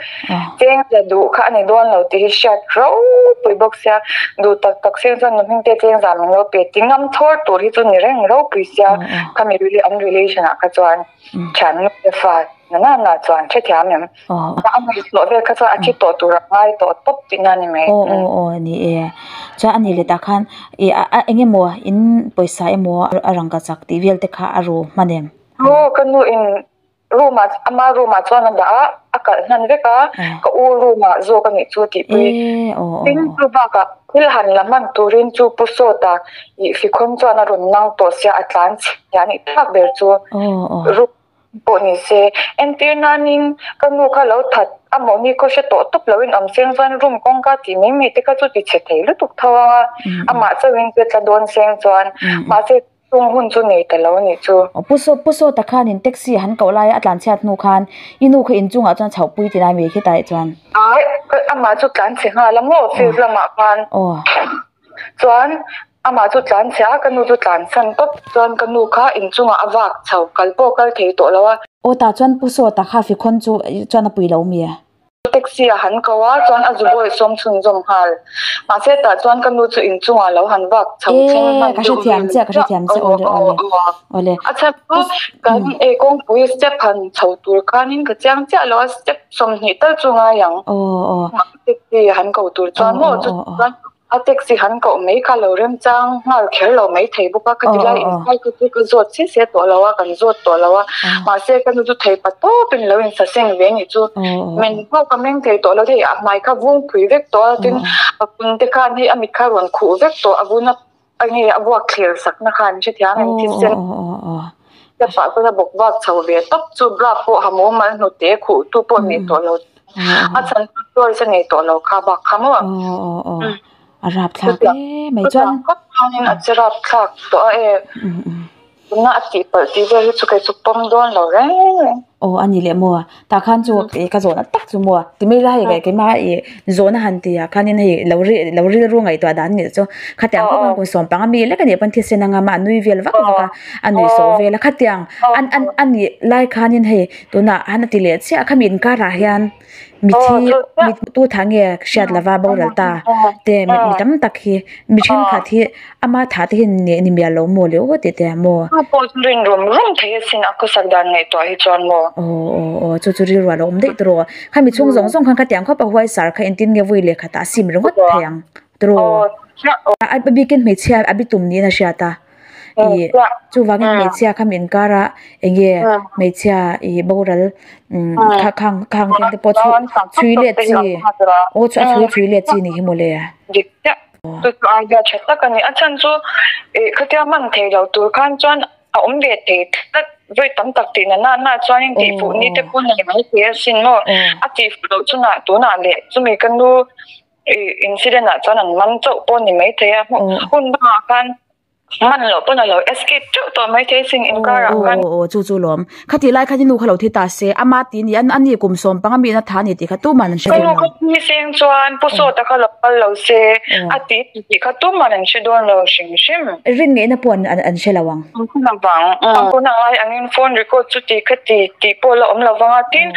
cheng za duh kha a ni dawn lo tih hi hriat ropui bawk sia duh tak tak seng chuan nu hming te cheng za min lo pe ti ngam thawr tur hi chu ni reng ropui sia khami an relation ah kha chuan thian nu te fa na na na chuan hrethiam em. A ngaihtuah vel kha chuan a thi tawh tur a ngai tawh tawp tihna a ni mai. Aw aw aw ni e. Chuan a ni leh tah khan ih a eng emaw in pawisa emaw a rangka chak tih vel te kha a ru hman em? Aw ka nu in room ah ama room ah chuan a dah a, a kalh hnan vek a, ka u room ah zawk a nih chu tihpui. Tin chu bakah thil han la hman turin chu pu sawta ih fikhawn chuan a rawn nang tawh sia a tlan chhia a nih tak ber chu. Room Pawh ni se, entir nanin ka nu kha lo that a mawhni khaw hre tawh tawp loin awm seng chuan room kawngka tih mai mai te kha chu ti chhe thei lutuk tho ang a, amah chauhin che tla dawn seng chuan mahse chung hun chu nei ta lo nih chu. Pu Saw Pu Sawta khanin taxi han koh laia a tlan chhiat hnu khan i nu kha inchungah chuan chhoh pui ti lai mai khi tai chuan. Ai, amah chu tlan chhe nghal a maw field lamah khan. Chuan. Amah chu tlan chhe a, ka nu chu tlan san tawp chuan ka nu kha inchungah a vak chho, kal pawh kal thei tawh lo a. Aw tah chuan Pu Sawta kha Fikhawn chu chuan a pui lo mi? Taxi a han ko a, chuan a zu bawi sawm chhunzawm nghal. Mahse tah chuan ka nu chu inchungah lo han vak chho thleng hman deuh vel chiah. Awle awle awle. A chhan chu kan ei kawngpui step han chho tur khanin ka chiang chiah lo a, step 20 tal chu ngai ang. Taxi han ko tur chuan maw chu chuan A taxi han koh mai kha lo remchang nghal kher lo mai thei bawk a, khati lai inkhai kha chu ka zawt chiah chiah tawh lo a, kan zawt tawh lo a, mahse ka nu chu thei pa tawpin lo insaseng ve ni chu men pawh ka meng thei tawh lo thei, a hmai kha vung phui vek tawh a, tin a kun te khan hei a mit kha rawn khuh vek tawh, a vun a enge a vuak thlir sakna khan hrethiam em thisen ka pah chuan a bawk vak chho ve tawp chu bra pawh ha mumal hnute khuh tu pawh nei tawh lo. A chhan chu choice a nei tawh lo kha bak kha maw? A rap thlak em mai chuan. Khawp khanin a che rap thlak tawh a e. Tuna a tih palh tih vel hi chu kei chu pawm dawn lo reng reng. Aw a ni leh maw? Tah khan chu ka zawhna tak chu maw? Ti mai lai hei keimah i zawhna han ti ah khanin hei lo ri lo rilru ngaihtuah dan nih chu khatiang khawp khan kum sawmpang ami lek a nih pawn thisen anga mah a nui vel vak vak a a nui sawh vel a khatiang an an a nih lai khanin hei Tunah han a ti leh chiah kha mi inkarah hian mithi mi tu thah nge hriat lova boral ta te mi tam tak hi mi thenkhat hi ama thah te hi ni mial lo maw le aw tih te maw. Chu pawh chu rin rum rum thei asin a khawsak dan ngaihtuah hi chuan maw. Aw aw aw chu chu rilru a lo awm daih tawh kha mi chhung zawng zawng khan khatiang khawp a huaisar kha engtin nge vui leh khatah a sim ringawt thei ang tawh a bikin hmeichhia a bitum niin a hriat a. Ih chuvangin hmeichhia kha min kar a enge hmeichhia ih boral umm kha khang khang thil te pawh chhui let chi aw chu a chhui chhui let chi nih hi mawle. Dik chiah chu chu idea tha tak a ni a chhan chu ih khatia hman thei lo tur khan chuan a awm ve thei tlat vawi tam tak tih na na na chuanin tih fuh ni te pawh nei mai thei asin maw a tih fuh loh chungah tunah leh chumi ka nu Incident ah chuan an man chauh pawh ni mai thei a, hun dangah khan man loh pawn a lo escape teuh tawh mai thei sin inkar ah khan. Aw aw chu chu lawm. Khatih lai khan i nu kha lo thi ta se, ama ti ni an ani kum sawm panga mi in a tha ni tih kha tuman an hre dawn lo. Ka nu kha thi seng chuan Pu Sawta kha lo kal lo se, a ti tih kha tuman an hre dawn lo hrim hrim. Rin ngeihna pawh an an hre lo ang. An hre lo vang. Tuna ngai angin phone record chu ti kha ti tih pawh la awm lo vang a, tin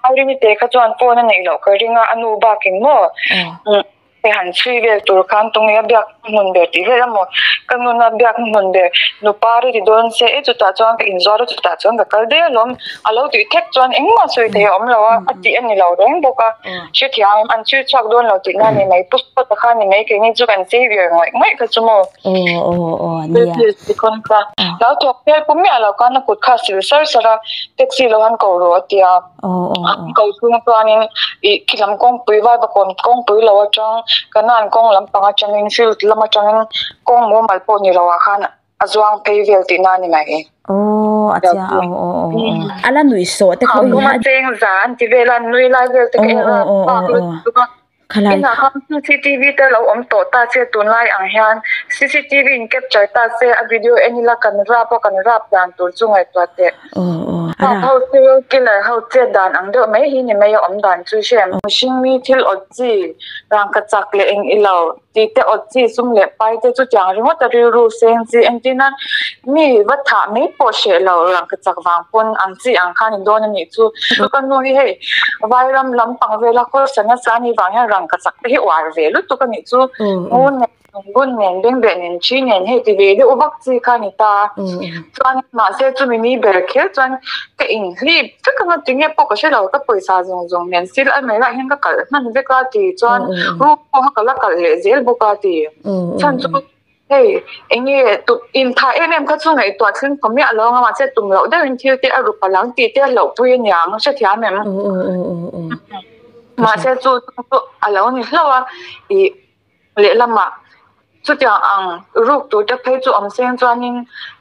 Aurini te kha chuan phone a neih loh ka ring a, a nu bakin maw hei han chhui vel tur khan tunge a biak hmun ber tih vel a maw, ka nun a biak hmun ber nupa ri ti dawn se e chutah chuan ka inzuar a chutah chuan ka kal daih alawm a lo tih thek chuan engmah sawi thei a awm lo a, a tih a ni lo reng bawk a, hrethiam an chhui chhuak dawn lo tihna a ni mai, pu Sawta kha a ni mai keini chu kan saviour ngawih ngawih kha chu maw. Aw aw aw nia. Lo thawk hmel pawh miah lo khan a kut kha a sil sar sar a, taxi lo han ko rawh a ti a. A ko chhung chuanin ih khilam kawngpui Vaivakawn kawngpui lo atang Kanan kawng lampang atangin field lam atangin kawng mumal pawh ni lo ah khan a zuang phei vel tihna a ni mai. Aw a chiang aw aw aw aw a la nuih sawh te kha ui a cheng za an ti vel a nui lai vel te kha en a bak lutuk a. Khalai. Inah khan cctv te lo awm tawh ta che tunlai ang hian cctv in capture ta se a video en ila kan rap a kan rap dan tur chu ngaihtuah teh. Aw aw a rap. Ho serial killer ho chet dan ang deuh mai hi ni mai a awm dan chu hre. Mihring mi thil awt chi rangka chak leh eng ilo tih te awt chi sum leh pai te chu tiang ringawt a rilru seng chi entir nan mi va thah mai pawh hreh lo rangka chak vang pawn ang chi ang khan in dawn a nih chu. Chu ka nu hi hei Vairam lampang vela khawsa nasa a nih vang hian rangka chak te hi uar ve lutuk a nih chu. Ngun nen, lunggun nen, bengbeh nen, thi nen hei ti ve deuh vak chi kha a ni ta. Chuan mahse chumi ni ber kher chuan ka inhlip vek anga tinge pawh ka hre lo ka pawisa zawng zawng nen sil a mai lah hian ka kalh hman vek a ti chuan room pawh ka la kalh leh zel bawk a ti. Chhan chu Hei, eng nge tum intha em em kha chu ngaihtuah thleng tawh miah lo anga mahse tum loh deuhin thil te a rup alang tih te a hlauhpui a niang hrethiam em? Mahse chu chu a lo ni hlauh a, ih lehlamah chutiang ang ruk tur te phei chu awm seng chuanin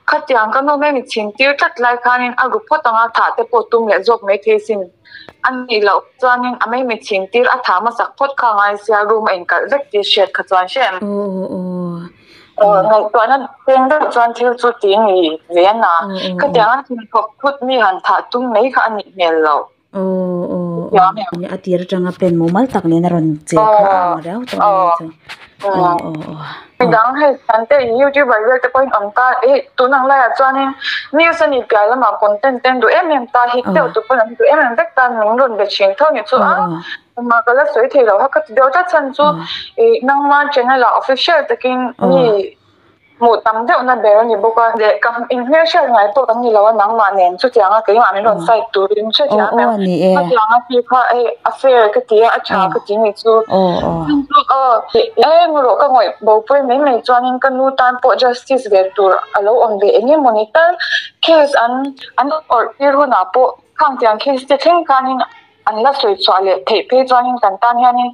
khatiang ka nu mai chhin tir tlat lai khanin a ru phawt anga thah te pawh tum leh zawk maithei sin. A nih loh chuanin a mai mit chhin tir a tha hmasak phawt kha ngai sia room a inkalh vek tih hriat kha chuan hre em? Ngaihtuahna peng deuh chuan thil chu ti ni ve a na. Khatiang a thinthawk thut mi han thah tum mai kha a nih hmel loh. A tir atanga pen mumal tak nen a rawn che kha a ang riau tawh a ni chu. Midang hei thian te youtuber vel te pawhin awm ta i tun ang laiah chuanin news a nih piah lamah content te an duh em em ta hit deuh tu pawn an duh em em vek ta min rawn be thin tho ni chu a engmah ka la sawi thei lo ha ka ti deuh tlat chhan chu ih nangma channel ah official takin mi hmuh tam deuh na ber a ni bawk a leh ka inhmelhriat ngai pawh kan ni lo a nangmah nen chutiang a keimah min rawn fight turin hrethiam em khatiang a ti kha hei a fair ka ti a a tha ka ti ni chu aw eng rawh ka ngawih bo pawh mai mai chuanin ka nu tan pawh justice ve tur a lo awm ve eng emaw ni tal case an an awrh tir hunah pawh khang tiang case te thleng khanin an la sawi chhuah leh theih phei chuanin kan tan hianin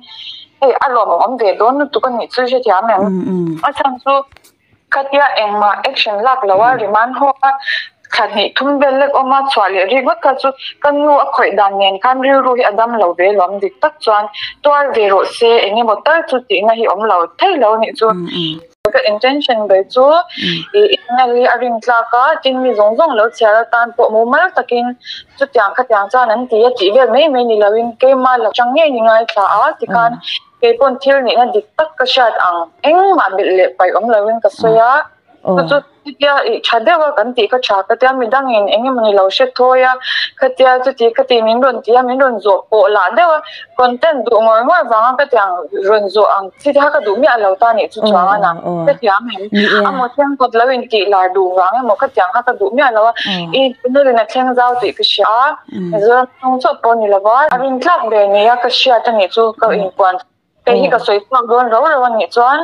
hei a lawmawm ve dawn lutuk a nih chu hrethiam em a chhan chu. Khatia engmah action lak lo a remand hawk a, thla hnih thum vel lek awm a chhuah leh rik ngawt kha chu ka nu a khawih dan nen khan rilru hi a dam lo ve lawm dik tak chuan tuar ve rawh se eng emaw tal chu tihna hi awm lo thei lo nih chu. Ka intention ber chu i email hi a rin tlak a, tin mi zawng zawng lo chhiar atan pawh mumal takin chutiang khatiang chuan an ti a tih vel mai mai ni loin keimah lo chang ngei ni ngaithla a tikhan Kei pawn thil nihna dik tak ka hriat ang, engmah belh leh paih awm loin ka sawi a, chu chu chutia ih tha deuh a kan tih kha tha ka tia, midangin eng emawni lo hre thawi a, khatia chuti khati min rawn ti a, min rawn zawh pawh lah deuh a, content duh ngawr ngawr vanga ka tiang rawn zawh ang chi te kha ka duh miah lo ta nih chu chuang a nang, ka thiam em? A maw thleng kawt lo in tih lar duh vang emaw ka tiang kha ka duh miah lo a, i nurin a thleng zau tih ka hria a. Mizoram chhung chauh pawh ni lova, a rin tlak ber nia ka hriat a nih chu ka inpuan kei hi ka sawi chhuak dawn ro ro a nih chuan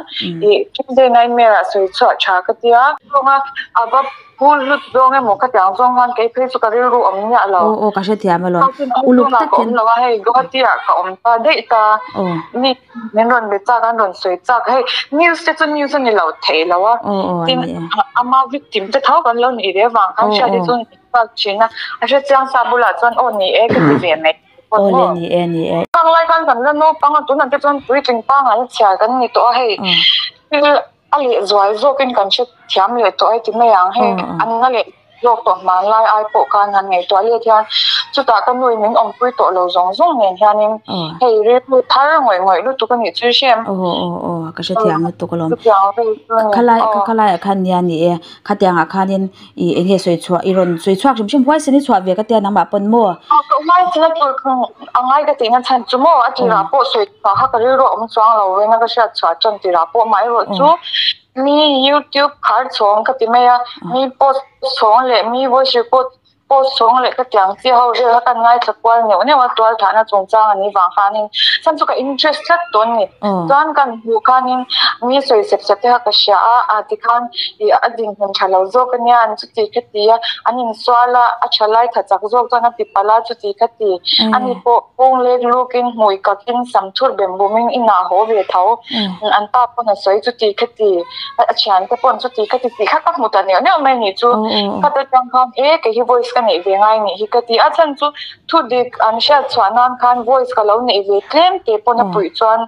ih Tuesday Nightmare ah sawi chhuah tha ka tia. Zawnga a va phul hlut zawng emaw ka tiang zawng khan kei phei chu ka rilru awm miah lo. Aw aw ka hrethiam alawm. Uluk takin. Ka awm lo a hei Guwahati ah ka awm ta daih ta. Mi min rawn be chak an rawn sawi chak hei news te chu news a ni lo thei lo a. Tin ama victim te tho kan lo nih ve vang khan hriat hi chu Park thin a, a hre chiang sa bulah chuan aw ni e ka ti ve mai Aw le ni e ni e. Khang lai khan kan la naupang a tunah te chuan puitling pangngai a chhiar kan ni tawh a hei thil a leh zual zawkin kan hre thiam leh tawh a ti mai ang hei an la leh zawk tawh hmanlai ai pawh khan han ngaihtuah let hian chutah ka nuin min awmpui tawh lo zawng zawng nen hianin hei rilru thar ngawih ngawih lutuk a nih chu hrem. Aw aw aw ka hrethiam lutuk alawm. Khalai khalaiah khan nia ni e khatiangah khanin I eng nge sawi chhuah i rawn sawi chhuak hrim hrim huai sen i chhuah ve ka tia nangmah pawn maw? Aw ka huai sen a tur kha a ngai ka tihna chhan chu maw a tirah pawh sawi chhuah kha ka rilru a awm chuang lo veng a ka hriat chhuah tan tirah pawh mah erawh chu mi youtube khar chhawng ka ti mai a mi post chhawng leh mi voice record post chhawng leh ka tiang chi ho vel kha kan ngaithla kual neuh neuh a tual thahna chungchang a nih vang khanin chhan chu ka interest tlat dawn ni chuan kan hmuh khanin mi sawi sep sep te kha ka hria a a tikhan Ih a dinhmun tha lo zawk a nia an chuti kha ti a, an insual a, a tha lai tha chak zawk chuan a ti palh a chuti kha ti. Ani pawh kawng lek lukin hmui kakin sam thur bem bumin inah haw ve tho. An pa pawn a sawi chuti kha ti, a thiante pawn chuti kha ti tih kha ka hmu ta neuh neuh mai nih chu. Khata tang khan e kei hi voice ka neih ve ngai nih hi ka ti a, chhan chu Thu dik an hriat chhuah nan khan voice ka lo neih ve tlem te pawn a puih chuan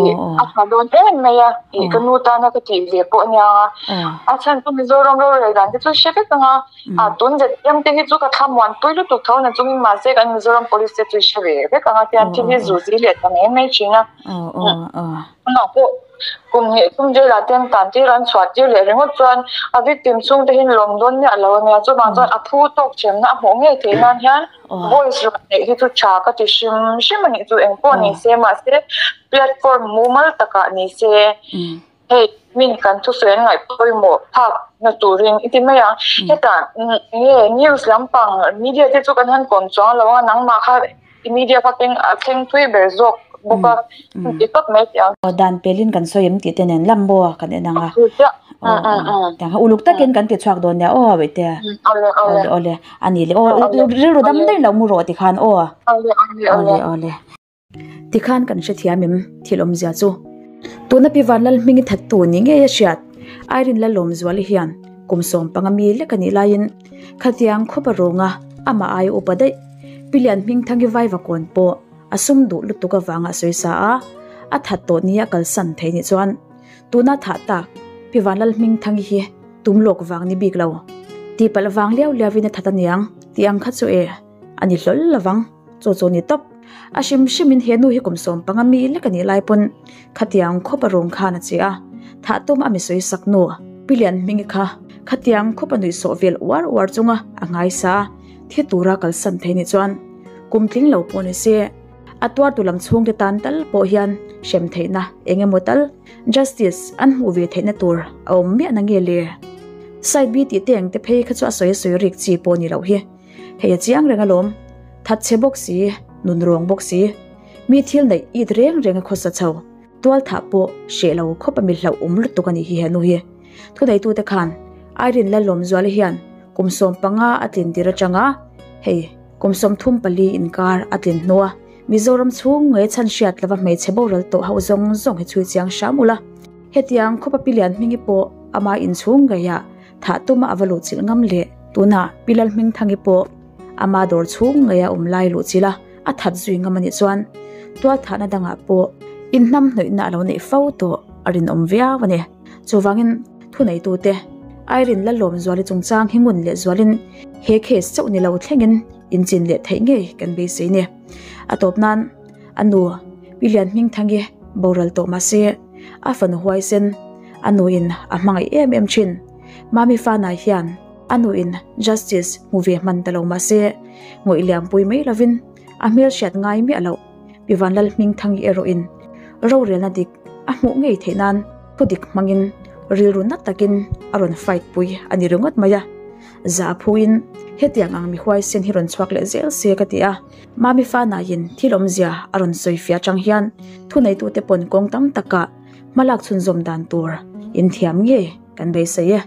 ih a tha dawn em mai a, ih ka nu tana ka tih ve pawh ania a, a chhan chu Mizoram rorel dan te chu hre vek ang a, ah tun ZPM te hi chu ka thla muan pui lutuk tho na chungin mahse kan Mizoram police te chu hre ve vek ang a tian thil hi zu zi leh ta mai mai thin a. Tunah pawh kum hnih tum jail ah te an tan tir a, an chhuah tir leh ringawt chuan a victim chhung te hian lawm dawn miah lo ania, chuvang chuan a phu tawk themna a hmuh ngei theih nan hian voice rawn neih hi chu tha ka ti hrim hrim a nih chu engpawh ni se mahse platform mumal takah ni se hei min kan thusawi an ngaih pawimawh phak na turin i ti mai ang hetah nge news lampang media te chu kan han kawm chuang lo a nangmah kha I media kha keng a thleng thui ber zawk bawk a, ti tawp mai tih ang. Aw dan pelin kan sawi em tih te nen lam maw kan en ang a. Tiang kha uluk takin kan ti chhuak dawn nia aw Awihte. Awle awle. Awle awle a ni le aw rilru dam daih lo mu rawh tikhan aw. Awle awle awle awle. Tikhan kan hrethiam em thil awmzia chu. Tuna Pi Vanlalhmingi thattu ni ngei a hriat Irene Lalawmzuali hian kum 15 mi lek a nih laiin khatiang khawpa rawnga amah aia upa daih Pi Lianhmingthangi Vaivakawn pawh a sum duh lutuk avanga a sawi sa a, a that tawh nia kalsan thei nih chuan tuna thah tak Pi Vanlalhmingthangi hi tum lawk vang ni bik lo. Tihpalh vang liau liauin a that aniang tih ang kha chu e a ni hlawl lovang, chu chu ni tawp. A hrim hrimin he nu hi kum 15 mi lek a nih lai pawn khatiang khawp a rum khan a che a. Thah tum a mi sawi sak nu Pi Lianhmingi kha khatiang khawp a nuih sawh vel uar uar chunga a ngaisa a, thi tura kalsan thei nih chuan kum tling lo pawh ni se. A tuartu lam chhungte tan tal pawh hian hrem theihna eng emaw tal justice an hmuh ve theihna tur a awm miah na nge le? Side B tih te engte phei kha chu a sawi a sawi rik chi pawh ni loh hi. Hei a chiang reng alawm. Thatchhe bawk si, nun rawng bawk si. Mi thil neih it reng reng a khawsa chho. Tual thah pawh hreh lo khawp a mi hlauh awm lutuk a nih hi henu hi. Thuneitute khan Irene Lalawmzuali hian kum 15 a tlin tir atanga hei kum 34 inkar a tlin hnua Mizoram chhung nge chhan hriat lova hmeichhe boral tawh ho zawng zawng hi chhui chiang hram ula. Hetiang khawpa Pi Lianhmingi pawh ama inchhung ngeiah thah tuma a va luhchilh ngam leh tunah Pi Lalhmingthangi pawh ama dawr chhung ngeia awm lai luhchilh a a that zui ngam a nih chuan tualthahna dangah pawh inhnam hnawihna a lo neih fo tawh a rinawm viau a ni. Chuvangin thuneitute Irene Lalawmzuali chungchang hi ngun leh zualin he case chauh ni lo thlengin inchin leh theih ngei kan beisei ni. A tawp nan a nu Pi Lianhmingthangi boral tawh mah se a fanu huaisen a nuin a hmangaih em em thin. Mami Fanai hian A nuin Justice hmu ve hman ta lo mah se, ngawih liampui mai lovin a hmel hriat ngai miah loh. Pi Vanlalhmingthangi erawhin rorelna dik a hmuh ngei theih nan thu dik hmangin rilru na takin a rawn fight pui a ni ringawt mai a. Za phuin hetiang ang mi huaisen hi rawn chhuak leh zel se ka ti a. Mami Fanaiin thil awmzia a rawn sawi fiah atang hian thuneitute pawn kawng tam takah hmalak chhunzawm dan tur inthiam ngei kan beisei e.